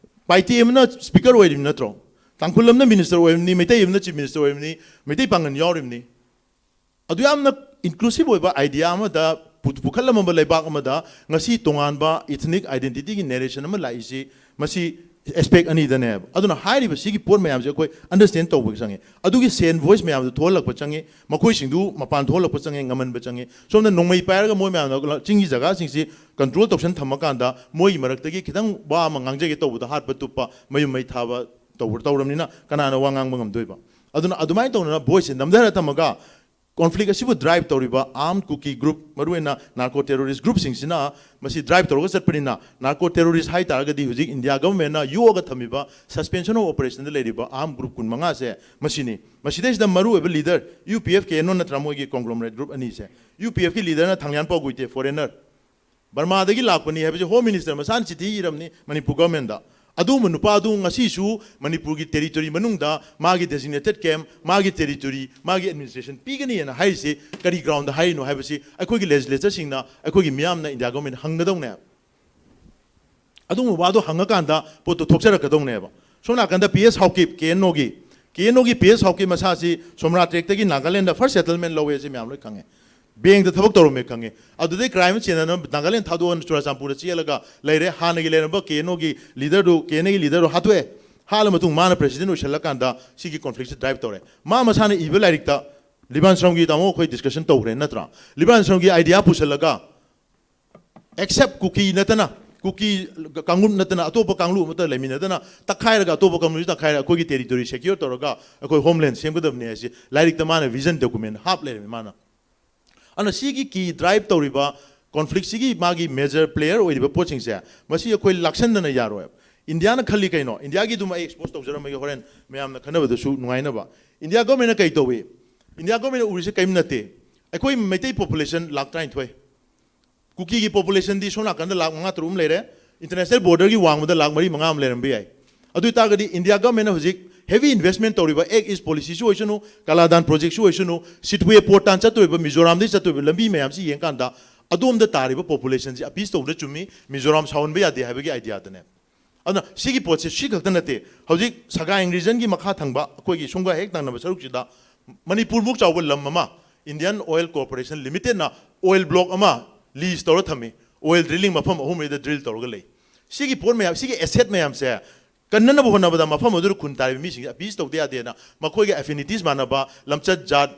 ꯄꯥꯏꯇꯦ ꯑꯃꯅ ꯁ꯭ꯄꯤꯀꯔ ꯑꯣꯏꯔꯤꯕ ꯅꯠꯇ꯭ꯔꯣ? ꯇꯥꯡꯈꯨꯜ ꯑꯃꯅ ꯃꯤꯅꯤꯁꯇꯔ ꯑꯣꯏꯔꯤꯕꯅꯤ, ꯃꯩꯇꯩ ꯑꯃꯅ ꯆꯤꯐ ꯃꯤꯅꯤꯁꯇꯔ ꯑꯣꯏꯔꯤꯕꯅꯤ, ꯃꯩꯇꯩ ꯄꯥꯡꯒꯜ ꯌꯥꯎꯔꯤꯕꯅꯤ꯫ ꯑꯗꯨ ꯌꯥꯝꯅ ꯏꯟꯀ꯭ꯂꯨꯁꯤꯚ ꯑꯣꯏꯕ ꯑꯥꯏꯗꯤꯌꯥ ꯑꯃꯗ ꯄꯨ-, ꯄꯨꯈꯠꯂꯝꯃꯕ ꯂꯩꯕꯥꯛ ꯑꯃꯗ ꯉꯁꯤ ꯇꯣꯉꯥꯟꯕ ꯏꯊꯅꯤꯛ ꯑꯥꯏꯗꯦꯟꯇꯤꯇꯤꯒꯤ ꯅꯦꯔꯦꯁꯟ ꯑꯃ ꯂꯥꯛꯏꯁꯤ, ꯃꯁꯤ ꯑꯦꯁꯄꯦꯛ ꯑꯅꯤꯗꯅꯦꯕ꯫ ꯑꯗꯨꯅ ꯍꯥꯏꯔꯤꯕ ꯁꯤꯒꯤ ꯄꯣꯠ ꯃꯌꯥꯝꯁꯦ ꯑꯩꯈꯣꯏ ꯑꯟꯗꯔꯁ꯭ꯇꯦꯟ ꯇꯧꯕ ꯆꯪꯉꯦ꯫ ꯑꯗꯨꯒꯤ ꯁꯦꯟ ꯚꯣꯏꯁ ꯃꯌꯥꯝꯗꯨ ꯊꯣꯛꯍꯜꯂꯛꯄ ꯆꯪꯉꯤ, ꯃꯈꯣꯏꯁꯤꯡꯗꯨ ꯃꯄꯥꯟ ꯊꯣꯛꯍꯜꯂꯛꯄ ꯆꯪꯉꯤ, ꯉꯝꯍꯟꯕ ꯆꯪꯉꯤ꯫ ꯁꯣꯝꯗ ꯅꯣꯡꯃꯩ ꯄꯥꯏꯔꯒ ꯃꯣꯏ ꯃꯌꯥꯝꯅ ꯆꯤꯡꯒꯤ ꯖꯒꯥꯁꯤꯡꯁꯤ ꯀꯟꯇ꯭ꯔꯣꯜ ꯇꯧꯁꯟ ꯊꯝꯃꯀꯥꯟꯗ ꯃꯣꯏꯒꯤ ꯃꯔꯛꯇꯒꯤ ꯈꯤꯇꯪ ꯋꯥ ꯑꯃ ꯉꯥꯡꯖꯒꯦ ꯇꯧꯕꯗ ꯍꯥꯠꯄ ꯇꯨꯞꯄ, ꯃꯌꯨꯝ ꯃꯩ ꯊꯥꯕ ꯇꯧꯕ, ꯇꯧꯔꯕꯅꯤꯅ ꯀꯅꯥꯅ ꯋꯥ ꯉꯥꯡꯕ ꯉꯝꯗꯣꯏꯕ? ꯑꯗꯨꯅ ꯑꯗꯨꯃꯥꯏꯅ ꯇꯧꯅꯅ ꯚꯣꯏꯁꯁꯦ ꯅꯝꯊꯔ ꯊꯝꯃꯒ ꯀꯣꯟꯐ꯭ꯂꯤꯛ ꯑꯁꯤꯕꯨ ꯗ꯭ꯔꯥꯏꯚ ꯇꯧꯔꯤꯕ ꯑꯥꯔꯝ ꯀꯨꯀꯤ ꯒ꯭ꯔꯨꯞ, ꯃꯔꯨꯑꯣꯏꯅ ꯅꯥꯔꯀꯣ ꯇꯦꯔꯣꯔꯤꯁ ꯒ꯭ꯔꯨꯞꯁꯤꯡꯁꯤꯅ ꯃꯁꯤ ꯗ꯭ꯔꯥꯏꯚ ꯇꯧꯔꯒ ꯆꯠꯄꯅꯤꯅ, ꯅꯥꯔꯀꯣ ꯇꯦꯔꯣꯔꯤꯁ ꯍꯥꯏ ꯇꯥꯔꯒꯗꯤ ꯍꯧꯖꯤꯛ ꯏꯟꯗꯤꯌꯥ ꯒꯚꯔꯟꯃꯦꯟꯠꯅ ꯌꯣꯛꯑꯒ ꯊꯝꯃꯤꯕ ꯁꯁꯄꯦꯟꯁꯟ ꯑꯣꯐ ꯑꯣꯄꯔꯦꯁꯟꯗ ꯂꯩꯔꯤꯕ ꯑꯥꯔꯝ ꯒ꯭ꯔꯨꯞ ꯀꯨꯟꯃꯉꯥꯁꯦ ꯃꯁꯤꯅꯤ꯫ ꯃꯁꯤꯗꯩꯁꯤꯗ ꯃꯔꯨꯑꯣꯏꯕ leader U P F K N O ꯅꯠꯇ꯭ꯔꯥ ꯃꯣꯏꯒꯤ ꯀꯣꯡꯒ꯭ꯂꯣꯃꯔꯦꯠ ꯒ꯭ꯔꯨꯞ ꯑꯅꯤꯁꯦ꯫ ꯌꯨ ꯄꯤ ꯑꯦꯐꯀꯤ ꯂꯤꯗꯔꯅ ꯊꯥꯡꯂꯤꯌꯥꯟ ꯄꯥꯎꯒꯨꯏꯇꯦ, ꯐꯣꯔꯦꯅꯔ, ꯕꯔꯃꯥꯗꯒꯤ ꯂꯥꯛꯄꯅꯤ ꯍꯥꯏꯕꯁꯦ ꯍꯣꯝ ꯃꯤꯅꯤꯁꯇꯔ ꯃꯁꯥꯅ ꯆꯤꯊꯤ ꯏꯔꯝꯅꯤ ꯃꯅꯤꯄꯨꯔ ꯒꯚꯔꯟꯃꯦꯟꯠꯗ꯫ ꯑꯗꯨꯒꯨꯝꯕ ꯅꯨꯄꯥꯗꯨ ꯉꯁꯤꯁꯨ ꯃꯅꯤꯄꯨꯔꯒꯤ ꯇꯦꯔꯤꯇꯣꯔꯤ ꯃꯅꯨꯡꯗ ꯃꯥꯒꯤ ꯗꯦꯖꯤꯒꯅꯦꯇꯦꯗ ꯀꯦꯝꯞ, ꯃꯥꯒꯤ ꯇꯦꯔꯤꯇꯣꯔꯤ, ꯃꯥꯒꯤ ꯑꯦꯗꯃꯤꯅꯤꯁꯇ꯭ꯔꯦꯁꯟ ꯄꯤꯒꯅꯤꯅ ꯍꯥꯏꯔꯤꯁꯤ ꯀꯔꯤ ꯒ꯭ꯔꯥꯎꯟꯗ ꯍꯥꯏꯔꯤꯅꯣ ꯍꯥꯏꯕꯁꯤ ꯑꯩꯈꯣꯏꯒꯤ ꯂꯦꯖꯤꯁꯂꯦꯆꯔꯁꯤꯡꯅ, ꯑꯩꯈꯣꯏꯒꯤ ꯃꯤꯌꯥꯝꯅ ꯏꯟꯗꯤꯌꯥ ꯒꯚꯔꯟꯃꯦꯟꯠ ꯍꯪꯒꯗꯧꯅꯦ꯫ ꯑꯗꯨꯒꯨꯝꯕ ꯋꯥꯗꯣ ꯍꯪꯉꯀꯥꯟꯗ ꯄꯣꯠꯇꯣ ꯊꯣꯛꯆꯔꯛꯀꯗꯧꯅꯦꯕ꯫ ꯁꯣꯝ ꯅꯥꯀꯟꯗ ꯄꯤ ꯑꯦꯁ ꯍꯥꯎꯀꯤꯞ, ꯀꯦ ꯑꯦꯟ ꯑꯣꯒꯤ, ꯀꯦ ꯑꯦꯟ ꯑꯣꯒꯤ ꯄꯤ ꯑꯦꯁ ꯍꯥꯎꯀꯤꯞ ꯃꯁꯥꯁꯤ ꯁꯣꯝꯔꯥ ꯇ꯭ꯔꯦꯛꯇꯒꯤ ꯅꯥꯒꯥꯂꯦꯟꯗ ꯐꯥꯔꯁ ꯁꯦꯇꯜꯃꯦꯟꯠ ꯂꯧꯋꯦ, ꯁꯤ ꯃꯌꯥꯝ ꯂꯣꯏ ꯈꯪꯉꯦ꯫ ꯕꯦꯡꯛꯇ ꯊꯕꯛ ꯇꯧꯔꯝꯃꯦ ꯈꯪꯉꯦ꯫ ꯑꯗꯨꯗꯩ ꯀ꯭ꯔꯥꯏꯝ ꯆꯦꯟꯅꯅ ꯅꯥꯒꯥꯂꯦꯟ ꯊꯥꯗꯣꯛꯑꯒ ꯆꯨꯔꯥꯆꯥꯟꯄꯨꯔꯗ ꯆꯦꯜꯂꯒ ꯂꯩꯔꯦ꯫ ꯍꯥꯟꯅꯒꯤ ꯂꯩꯔꯝꯕ ꯀꯦ ꯑꯦꯟ ꯑꯣꯒꯤ ꯂꯤꯗꯔꯗꯨ, ꯀꯦ ꯑꯦꯟ ꯑꯦꯒꯤ ꯂꯤꯗꯔꯗꯨ ꯍꯥꯠꯇꯣꯛꯑꯦ꯫ ꯍꯥꯠꯂ ꯃꯇꯨꯡ ꯃꯥꯅ ꯄ꯭ꯔꯦꯁꯤꯗꯦꯟꯠ ꯑꯣꯏꯁꯜꯂꯀꯥꯟꯗ ꯁꯤꯒꯤ ꯀꯣꯟꯐ꯭ꯂꯤꯛꯁꯦ ꯗ꯭ꯔꯥꯏꯚ ꯇꯧꯔꯦ꯫ ꯃꯥ ꯃꯁꯥꯅ ꯏꯕ ꯂꯥꯏꯔꯤꯛꯇ, ꯂꯤꯕꯥꯟ ꯁ꯭ꯔꯝꯒꯤ ꯇꯥꯃꯣ ꯑꯩꯈꯣꯏ ꯗꯤꯁꯀꯁꯟ ꯇꯧꯈ꯭ꯔꯦ ꯅꯠꯇ꯭ꯔꯥ? ꯂꯤꯕꯥꯟ ꯁ꯭ꯔꯝꯒꯤ ꯑꯥꯏꯗꯤꯌꯥ ꯄꯨꯁꯜꯂꯒ ꯑꯦꯛꯁꯦꯞ ꯀꯨꯀꯤ ꯅꯠꯇꯅ, ꯀꯨꯀꯤ ꯀꯥꯡꯂꯨꯞ ꯅꯠꯇꯅ ꯑꯇꯣꯞꯄ ꯀꯥꯡꯂꯨꯞ ꯑꯃꯠꯇ ꯂꯩꯃꯤꯟꯅꯗꯅ ꯇꯛꯈꯥꯏꯔꯒ, ꯑꯇꯣꯞꯄ ꯀꯥꯡꯂꯨꯞꯁꯤ ꯇꯛꯈꯥꯏꯔꯒ ꯑꯩꯈꯣꯏꯒꯤ ꯇꯦꯔꯤꯇꯣꯔꯤ ꯁꯦꯀ꯭ꯌꯣꯔ ꯇꯧꯔꯒ ꯑꯩꯈꯣꯏ ꯍꯣꯝꯂꯦꯟ ꯁꯦꯝꯒꯗꯕꯅꯤ ꯍꯥꯏꯁꯤ ꯂꯥꯏꯔꯤꯛꯇ ꯃꯥꯅ ꯚꯤꯖꯟ ꯗꯣꯀꯨꯃꯦꯟ ꯍꯥꯞ ꯂꯩꯔꯝꯃꯤ ꯃꯥꯅ꯫ ꯑꯗꯨꯅ ꯁꯤꯒꯤ ꯀꯤ ꯗ꯭ꯔꯥꯏꯚ ꯇꯧꯔꯤꯕ ꯀꯣꯟꯐ꯭ꯂꯤꯛꯁꯤꯒꯤ ꯃꯥꯒꯤ ꯃꯦꯖꯔ ꯄ꯭ꯂꯦꯌꯔ ꯑꯣꯏꯔꯤꯕ ꯄꯣꯠꯁꯤꯡꯁꯦ ꯃꯁꯤ ꯑꯩꯈꯣꯏ ꯂꯥꯛꯁꯟꯗꯅ ꯌꯥꯔꯣꯏꯕ꯫ ꯏꯟꯗꯤꯌꯥꯅ ꯈꯜꯂꯤ ꯀꯩꯅꯣ? ꯏꯟꯗꯤꯌꯥꯒꯤꯗꯨꯃ ꯑꯩ ꯑꯦꯛꯁꯄꯣꯖ ꯇꯧꯖꯔꯝꯃꯒꯦ, ꯍꯣꯔꯦꯟ ꯃꯌꯥꯝꯅ ꯈꯟꯅꯕꯗꯁꯨ ꯅꯨꯡꯉꯥꯏꯅꯕ꯫ ꯏꯟꯗꯤꯌꯥ ꯒꯣꯔꯃꯦꯟꯅ ꯀꯩ ꯇꯧꯏ? ꯏꯟꯗꯤꯌꯥ ꯒꯣꯔꯃꯦꯟꯅ ꯎꯔꯤꯁꯦ ꯀꯔꯤꯝ ꯅꯠꯇꯦ꯫ ꯑꯩꯈꯣꯏ ꯃꯩꯇꯩ ꯄꯣꯄꯨꯂꯦꯁꯟ ꯂꯥꯛ ꯇꯔꯥꯅꯤꯊꯣꯏ, ꯀꯨꯀꯤꯒꯤ ꯄꯣꯄꯨꯂꯦꯁꯟꯗꯤ ꯁꯣꯝ ꯅꯥꯀꯟꯗ ꯂꯥꯛ ꯃꯉꯥ ꯇꯔꯨꯛ ꯑꯃ ꯂꯩꯔꯦ, ꯏꯟꯇꯔꯅꯦꯁꯅꯦꯜ ꯕꯣꯔꯗꯔꯒꯤ ꯋꯥꯡꯃꯗ ꯂꯥꯛ ꯃꯔꯤ ꯃꯉꯥ ꯑꯃ ꯂꯩꯔꯝꯕ ꯌꯥꯏ꯫ ꯑꯗꯨ ꯑꯣꯏꯇꯥꯔꯒꯗꯤ ꯏꯟꯗꯤꯌꯥ ꯒꯚꯔꯟꯃꯦꯟꯠꯅ ꯍꯧꯖꯤꯛ ꯍꯦꯚꯤ ꯏꯟꯚꯦꯁ꯭ꯠꯃꯦꯟꯠ ꯇꯧꯔꯤꯕ ꯑꯦꯛ ꯏꯁ꯭ꯠ ꯄꯣꯂꯤꯁꯤꯁꯨ ꯑꯣꯏꯁꯅꯨ, ꯀꯥꯂꯥꯗꯥꯟ ꯄ꯭ꯔꯣꯖꯦꯛꯁꯨ ꯑꯣꯏꯁꯅꯨ, ꯁꯤꯗꯋꯦ ꯄꯣꯔꯠ ꯇꯥꯟꯅ ꯆꯠꯇꯣꯏꯕ, ꯃꯤꯖꯣꯔꯥꯝꯗꯒꯤ ꯆꯠꯇꯣꯏꯕ ꯂꯝꯕꯤ ꯃꯌꯥꯝꯁꯤ ꯌꯦꯡꯀꯥꯟꯗ ꯑꯗꯣꯝꯗ ꯇꯥꯔꯤꯕ ꯄꯣꯄꯨꯂꯦꯁꯟꯁꯤ ꯑꯄꯤꯁ ꯇꯧꯕꯗ ꯆꯨꯝꯃꯤ, ꯃꯤꯖꯣꯔꯥꯝ ꯁꯥꯎꯍꯟꯕ ꯌꯥꯗꯦ ꯍꯥꯏꯕꯒꯤ ꯑꯥꯏꯗꯤꯌꯥꯗꯅꯦ꯫ ꯑꯗꯨꯅ ꯁꯤꯒꯤ ꯄꯣꯠꯁꯦ ꯁꯤ ꯈꯛꯇ ꯅꯠꯇꯦ, ꯍꯧꯖꯤꯛ ꯁꯒꯥꯏ region ꯒꯤ ꯃꯈꯥ ꯊꯪꯕ ꯑꯩꯈꯣꯏꯒꯤ ꯁꯣꯝꯒ ꯍꯦꯛ ꯊꯪꯅꯕ ꯁꯔꯨꯛꯁꯤꯗ ꯃꯅꯤꯄꯨꯔꯃꯨꯛ ꯆꯥꯎꯕ ꯂꯝ ꯑꯃ Indian Oil Corporation Limited ꯅ oil block ꯑꯃ lease ꯇꯧꯔ ꯊꯝꯃꯤ꯫ Oil drilling ꯃꯐꯝ ꯑꯍꯨꯝ ꯃꯔꯤꯗ drill ꯇꯧꯔꯒ ꯂꯩ꯫ ꯁꯤꯒꯤ ꯄꯣꯠ ꯃꯌꯥꯝ, ꯁꯤꯒꯤ asset ꯃꯌꯥꯝꯁꯦ ꯀꯟꯅꯅꯕ ꯍꯣꯠꯅꯕꯗ ꯃꯐꯝ ꯑꯗꯨꯗ ꯈꯨꯟ ꯇꯥꯔꯤꯕ ꯃꯤꯁꯤꯡꯁꯦ appease ꯇꯧꯗ ꯌꯥꯗꯦꯅ ꯃꯈꯣꯏꯒ affinities ꯃꯥꯟꯅꯕ, ꯂꯝꯆꯠ ꯖꯥꯠ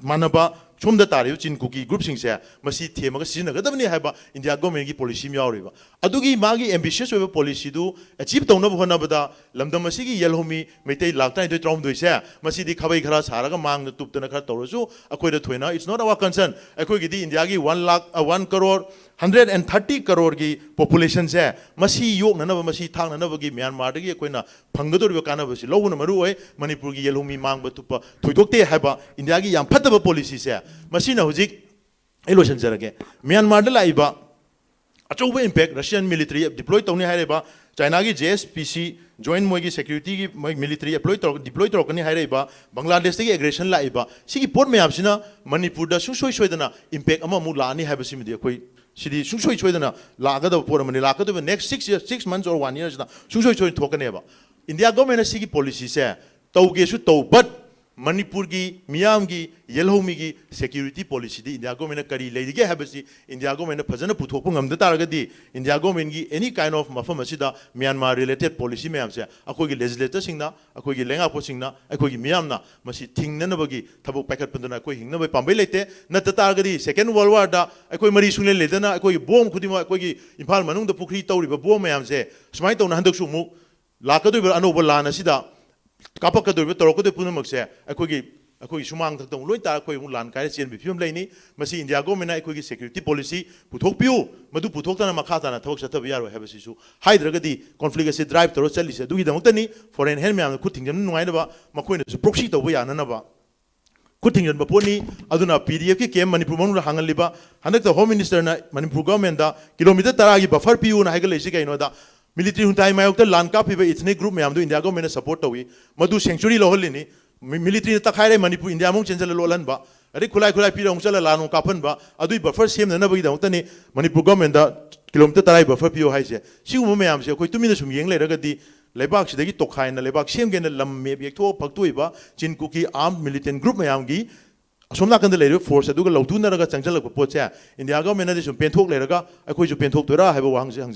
ꯃꯥꯟꯅꯕ, ꯁꯣꯝꯗ ꯇꯥꯔꯤꯕ ꯆꯤꯟ ꯀꯨꯀꯤ group ꯁꯤꯡꯁꯦ ꯃꯁꯤ ꯊꯦꯝꯃꯒ ꯁꯤꯖꯤꯟꯅꯒꯗꯕꯅꯤ ꯍꯥꯏꯕ India government ꯀꯤ policy ꯑꯃ ꯌꯥꯎꯔꯤꯕ꯫ ꯑꯗꯨꯒꯤ ꯃꯥꯒꯤ ambitious ꯑꯣꯏꯕ policy ꯗꯨ achieve ꯇꯧꯅꯕ ꯍꯣꯠꯅꯕꯗ ꯂꯝꯗꯝ ꯑꯁꯤꯒꯤ ꯌꯦꯜꯍꯧꯃꯤ ꯃꯩꯇꯩ ꯂꯥꯈ ꯇꯔꯥꯅꯤꯊꯣꯏ ꯇꯔꯥꯍꯨꯝꯗꯣꯏꯁꯦ ꯃꯁꯤꯗꯤ ꯈꯥꯕꯩ ꯈꯔ ꯁꯥꯔꯒ ꯃꯥꯡꯗ ꯇꯨꯞꯇꯅ ꯈꯔ ꯇꯧꯔꯁꯨ ꯑꯩꯈꯣꯏꯗ ꯊꯣꯏꯅ, it's not our concern꯫ ꯑꯩꯈꯣꯏꯒꯤꯗꯤ India ꯒꯤ one lakh, one crore, hundred and thirty crore ꯒꯤ population ꯁꯦ ꯃꯁꯤ ꯌꯣꯛꯅꯅꯕ, ꯃꯁꯤ ꯊꯥꯛꯅꯅꯕꯒꯤ ꯃ꯭ꯌꯥꯟꯃꯥꯔꯗꯒꯤ ꯑꯩꯈꯣꯏꯅ ꯐꯪꯒꯗꯧꯔꯤꯕ ꯀꯥꯟꯅꯕꯁꯤ ꯂꯧꯕꯅ ꯃꯔꯨ ꯑꯣꯏ꯫ ꯃꯅꯤꯄꯨꯔꯒꯤ ꯌꯦꯜꯍꯧꯃꯤ ꯃꯥꯡꯕ ꯊꯨꯞꯄ ꯊꯣꯏꯗꯣꯛꯇꯦ ꯍꯥꯏꯕ India ꯒꯤ ꯌꯥꯝ ꯐꯠꯇꯕ policy ꯁꯦ, ꯃꯁꯤꯅ ꯍꯧꯖꯤꯛ, ꯑꯩ ꯂꯣꯏꯁꯤꯟꯖꯔꯒꯦ, ꯃ꯭ꯌꯥꯟꯃꯥꯔꯗ ꯂꯥꯛꯏꯕ ꯑꯆꯧꯕ impact, Russian military deploy ꯇꯧꯅꯤ ꯍꯥꯏꯔꯤꯕ, China ꯒꯤ J S P C joint ꯃꯣꯏꯒꯤ security ꯒꯤ ꯃꯣꯏ military deploy ꯇꯧꯔꯛ-, deploy ꯇꯧꯔꯛꯀꯅꯤ ꯍꯥꯏꯔꯛꯏꯕ, ꯕꯪꯒ꯭ꯂꯥꯗꯦꯁꯇꯒꯤ aggression ꯂꯥꯛꯏꯕ, ꯁꯤꯒꯤ ꯄꯣꯠ ꯃꯌꯥꯝꯁꯤꯅ ꯃꯅꯤꯄꯨꯔꯗ ꯁꯨꯡꯁꯣꯏ ꯁꯣꯏꯗꯅ impact ꯑꯃꯃꯨꯛ ꯂꯥꯛꯑꯅꯤ ꯍꯥꯏꯕꯁꯤꯃꯗꯤ ꯑꯩꯈꯣꯏ, ꯁꯤꯗꯤ ꯁꯨꯡꯁꯣꯏ ꯁꯣꯏꯗꯅ ꯂꯥꯛꯀꯗꯕ ꯄꯣꯠ ꯑꯃꯅꯤ꯫ ꯂꯥꯛꯀꯗꯕ next six years, six months or one year ꯁꯤꯗ ꯁꯨꯡꯁꯣꯏ ꯁꯣꯏꯗꯅ ꯊꯣꯛꯀꯅꯦꯕ꯫ India government ꯅ ꯁꯤꯒꯤ policy ꯁꯦ ꯇꯧꯒꯦꯁꯨ ꯇꯧ, but ꯃꯅꯤꯄꯨꯔꯒꯤ ꯃꯤꯌꯥꯝꯒꯤ, ꯌꯦꯜꯍꯧꯃꯤꯒꯤ security policy ꯗꯤ India government ꯅ ꯀꯔꯤ ꯂꯩꯔꯤꯒꯦ ꯍꯥꯏꯕꯁꯤ India government ꯅ ꯐꯖꯅ ꯄꯨꯊꯣꯛꯄ ꯉꯝꯗ ꯇꯥꯔꯒꯗꯤ, India government ꯒꯤ any kind of ꯃꯐꯝ ꯑꯁꯤꯗ Myanmar related policy ꯃꯌꯥꯝꯁꯦ ꯑꯩꯈꯣꯏꯒꯤ legislator ꯁꯤꯡꯅ, ꯑꯩꯈꯣꯏꯒꯤ ꯂꯩꯉꯥꯛꯄꯁꯤꯡꯅ, ꯑꯩꯈꯣꯏꯒꯤ ꯃꯤꯌꯥꯝꯅ ꯃꯁꯤ ꯊꯤꯡꯅꯅꯕꯒꯤ ꯊꯕꯛ ꯄꯥꯏꯈꯠꯄꯗꯨꯅ ꯑꯩꯈꯣꯏ ꯍꯤꯡꯅꯕꯒꯤ ꯄꯥꯝꯕꯩ ꯂꯩꯇꯦ꯫ ꯅꯠꯇ ꯇꯥꯔꯒꯗꯤ Second World War ꯗ ꯑꯩꯈꯣꯏ ꯃꯔꯤ ꯁꯨꯡꯂꯦꯟ ꯂꯩꯗꯅ ꯑꯩꯈꯣꯏꯒꯤ bomb ꯈꯨꯗꯤꯡꯃꯛ, ꯑꯩꯈꯣꯏꯒꯤ ꯏꯝꯐꯥꯜ ꯃꯅꯨꯡꯗ ꯄꯨꯈ꯭ꯔꯤ ꯇꯧꯔꯤꯕ bomb ꯃꯌꯥꯝꯁꯦ ꯁꯨꯃꯥꯏꯅ ꯇꯧꯅ ꯍꯟꯗꯛꯁꯨ ꯑꯃꯨꯛ ꯂꯥꯛꯀꯗꯧꯔꯤꯕ ꯑꯅꯧꯕ ꯂꯥꯟ ꯑꯁꯤꯗ ꯀꯥꯞꯄꯛꯀꯗꯧꯔꯤꯕ, ꯇꯧꯔꯛꯀꯗꯧꯔꯤꯕ ꯄꯨꯝꯅꯃꯛꯁꯦ ꯑꯩꯈꯣꯏꯒꯤ, ꯑꯩꯈꯣꯏꯒꯤ ꯁꯨꯃꯥꯡ ꯊꯛꯇ ꯑꯃꯨꯛ ꯂꯣꯏ ꯇꯥꯔ ꯑꯩꯈꯣꯏ ꯑꯃꯨꯛ ꯂꯥꯟ ꯀꯥꯏꯔ ꯆꯦꯟꯕꯒꯤ ꯐꯤꯕꯝ ꯂꯩꯅꯤ꯫ ꯃꯁꯤ India government ꯅ ꯑꯩꯈꯣꯏꯒꯤ security policy ꯄꯨꯊꯣꯛꯄꯤꯌꯨ, ꯃꯗꯨ ꯄꯨꯊꯣꯛꯇꯅ ꯃꯈꯥ ꯇꯥꯅ ꯊꯕꯛ ꯆꯠꯊꯕ ꯌꯥꯔꯣꯏ ꯍꯥꯏꯕꯁꯤꯁꯨ ꯍꯥꯏꯗ꯭ꯔꯒꯗꯤ conflict ꯑꯁꯤ drive ꯇꯧꯔ ꯆꯠꯂꯤꯁꯦ ꯑꯗꯨꯒꯤꯗꯃꯛꯇꯅꯤ꯫ Foreign hand ꯃꯌꯥꯝꯅ ꯈꯨꯠ ꯊꯤꯡꯖꯤꯟꯕ ꯅꯨꯡꯉꯥꯏꯅꯕ, ꯃꯈꯣꯏꯅꯁꯨ proxy ꯇꯧꯕ ꯌꯥꯅꯅꯕ ꯈꯨꯠ ꯊꯤꯡꯖꯤꯟꯕ ꯄꯣꯠꯅꯤ꯫ ꯑꯗꯨꯅ P D F ꯀꯤ camp ꯃꯅꯤꯄꯨꯔ ꯃꯅꯨꯡꯗ ꯍꯥꯡꯍꯜꯂꯤꯕ, ꯍꯟꯗꯛꯇ Home Minister ꯅ ꯃꯅꯤꯄꯨꯔ government ꯗ kilometre ꯇꯔꯥꯒꯤ buffer ꯄꯤꯌꯨꯅ ꯍꯥꯏꯒꯠꯂꯛꯏꯁꯤ ꯀꯩꯅꯣꯗ, military junta ꯒꯤ ꯃꯥꯌꯣꯛꯇ ꯂꯥꯟ ꯀꯥꯞꯄꯤꯕ ethnic group ꯃꯌꯥꯝꯗꯨ India government ꯅ support ꯇꯧꯏ, ꯃꯗꯨ sanctuary ꯂꯧꯍꯜꯂꯤꯅꯤ꯫ Mi-, military ꯅ ꯇꯛꯈꯥꯏꯔꯦ, ꯃꯅꯤꯄꯨꯔ India ꯃꯅꯨꯡ ꯆꯦꯟꯁꯤꯜꯂ ꯂꯣꯠꯍꯟꯕ, ꯑꯗꯩ ꯈꯨꯠꯂꯥꯏ, ꯈꯨꯠꯂꯥꯏ ꯄꯤꯔ ꯑꯃꯨꯛ ꯆꯠꯂ ꯂꯥꯟ ꯑꯃꯨꯛ ꯀꯥꯞꯍꯟꯕ, ꯑꯗꯨꯒꯤ buffer ꯁꯦꯝꯅꯅꯕꯒꯤꯗꯃꯛꯇꯅꯤ ꯃꯅꯤꯄꯨꯔ government ꯗ ꯀꯤꯂꯣꯃꯤꯇꯔ ꯇꯔꯥꯒꯤ ꯕꯐꯔ ꯄꯤꯌꯣ ꯍꯥꯏꯁꯦ, ꯁꯤꯒꯨꯝꯕ ꯃꯌꯥꯝꯁꯦ ꯑꯩꯈꯣꯏ ꯇꯨꯃꯤꯟꯅ ꯁꯨꯝ ꯌꯦꯡ ꯂꯩꯔꯒꯗꯤ, ꯂꯩꯕꯥꯛꯁꯤꯗꯒꯤ ꯇꯣꯈꯥꯏꯅ ꯂꯩꯕꯥꯛ ꯁꯦꯝꯒꯦꯅ ꯂꯝ ꯃꯦꯞ ꯌꯦꯛꯊꯣꯛꯑ ꯐꯛꯇꯣꯛꯏꯕ ꯆꯤꯟ ꯀꯨꯀꯤ ꯑꯥꯔꯝ ꯃꯤꯂꯤꯇꯦꯟ ꯒ꯭ꯔꯨꯞ ꯃꯌꯥꯝꯒꯤ ꯑꯁꯣꯝ ꯅꯥꯀꯟꯗ ꯂꯩꯔꯤꯕ ꯐꯣꯔꯁ ꯑꯗꯨꯒ ꯂꯧꯊꯨꯅꯔꯒ ꯆꯪꯁꯤꯜꯂꯛꯄ ꯄꯣꯠꯁꯦ, ꯏꯟꯗꯤꯌꯥ ꯒꯚꯔꯟꯃꯦꯟꯅꯗꯤ ꯁꯨꯝ ꯄꯦꯟꯊꯣꯛ ꯂꯩꯔꯒ ꯑꯩꯈꯣꯏꯁꯨ ꯄꯦꯟꯊꯣꯛꯇꯣꯏꯔꯥ ꯍꯥꯏꯕ ꯋꯥꯍꯪꯁꯦ ꯍꯪꯖꯩ꯫